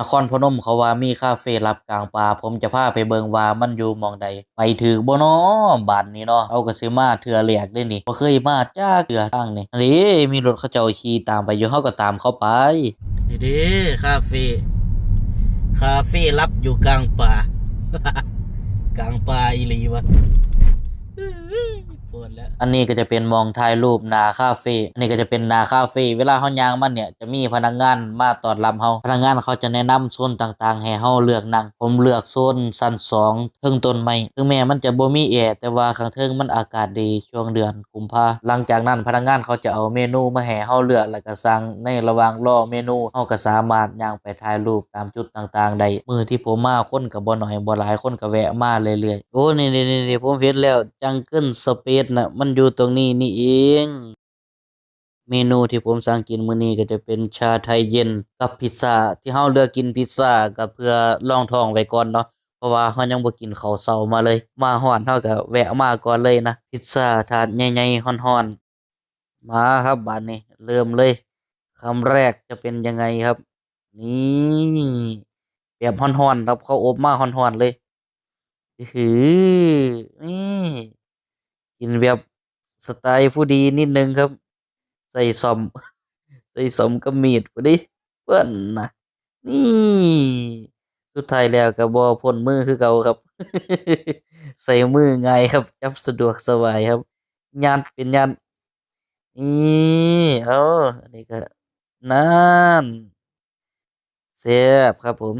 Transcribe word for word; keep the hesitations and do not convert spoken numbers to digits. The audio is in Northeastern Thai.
นครพนมเขาว่ามีคาเฟ่ลับกลางป่า ผมจะพาไปเบิ่งว่ามันอยู่หม่องใด ไปถืกบ่น้อ บาดนี้เนาะ เอาก็สิมาเทื่อแรกเด้นี่ บ่เคยมาจักเทื่อทางนี่ อันนี้มีรถเขาเจ้าขี่ตามไปอยู่ เฮาก็ตามเขาไป นี่เด้ คาเฟ่ คาเฟ่ลับอยู่กลางป่า กลางป่าอีหลีวะ ปวดแล้ว อันนี้ก็จะเป็นหม่องถ่ายรูปหน้าคาเฟ่ อันนี้ก็จะเป็นหน้าคาเฟ่ เวลาเฮาย่างมาเนี่ย จะมีพนักงานมาต้อนรับเฮา พนักงานเขาจะแนะนำโซนต่างๆ ให้เฮาเลือกนั่ง ผมเลือกโซนชั้นสอง เทิงต้นไม้ ถึงแม้มันจะบ่มีแอร์ แต่ว่าข้างเทิงมันอากาศดี ช่วงเดือนกุมภา หลังจากนั้นพนักงานเขาจะเอาเมนูมาให้เฮาเลือก แล้วก็สั่ง ในระหว่างรอเมนู เฮาก็สามารถย่างไปถ่ายรูปตามจุดต่างๆ ได้ มื้อที่ผมมาคนก็บ่น้อย บ่หลาย คนก็แวะมาเรื่อยๆ โอ้ นี่ๆๆๆ ผมเห็นแล้ว Jungle Space น่ะ มันอยู่ตรงนี้นี่เอง เมนูที่ผมสั่งกินมื้อนี้ก็จะเป็นชาไทยเย็นกับพิซซ่า ที่เฮาเลือกกินพิซซ่าก็เพื่อรองท้องไว้ก่อนเนาะ เพราะว่าเฮายังบ่กินข้าวเช้ามาเลย มาฮอดเฮาก็แวะมาก่อนเลยนะ พิซซ่าถาดใหญ่ๆ ฮ้อนๆ มาครับ บาดนี้เริ่มเลย คำแรกจะเป็นยังไงครับ นี่ แบบฮ้อนๆ ครับ เขาอบมาฮ้อนๆ เลย อื้อหือ นี่ กินแบบสไตล์ผู้ดีนิดนึงครับ ใส่ซ่อม ใส่ซ่อมกับมีดพอดี เปิ้นนะ นี่ สุดท้ายแล้วก็บ่พ้นมือคือเก่าครับ ใส่มือง่ายครับ จับสะดวกสบายครับ ยัดเป็นยัด นี่ เอ้า อันนี้ก็ นั่น แซ่บครับผม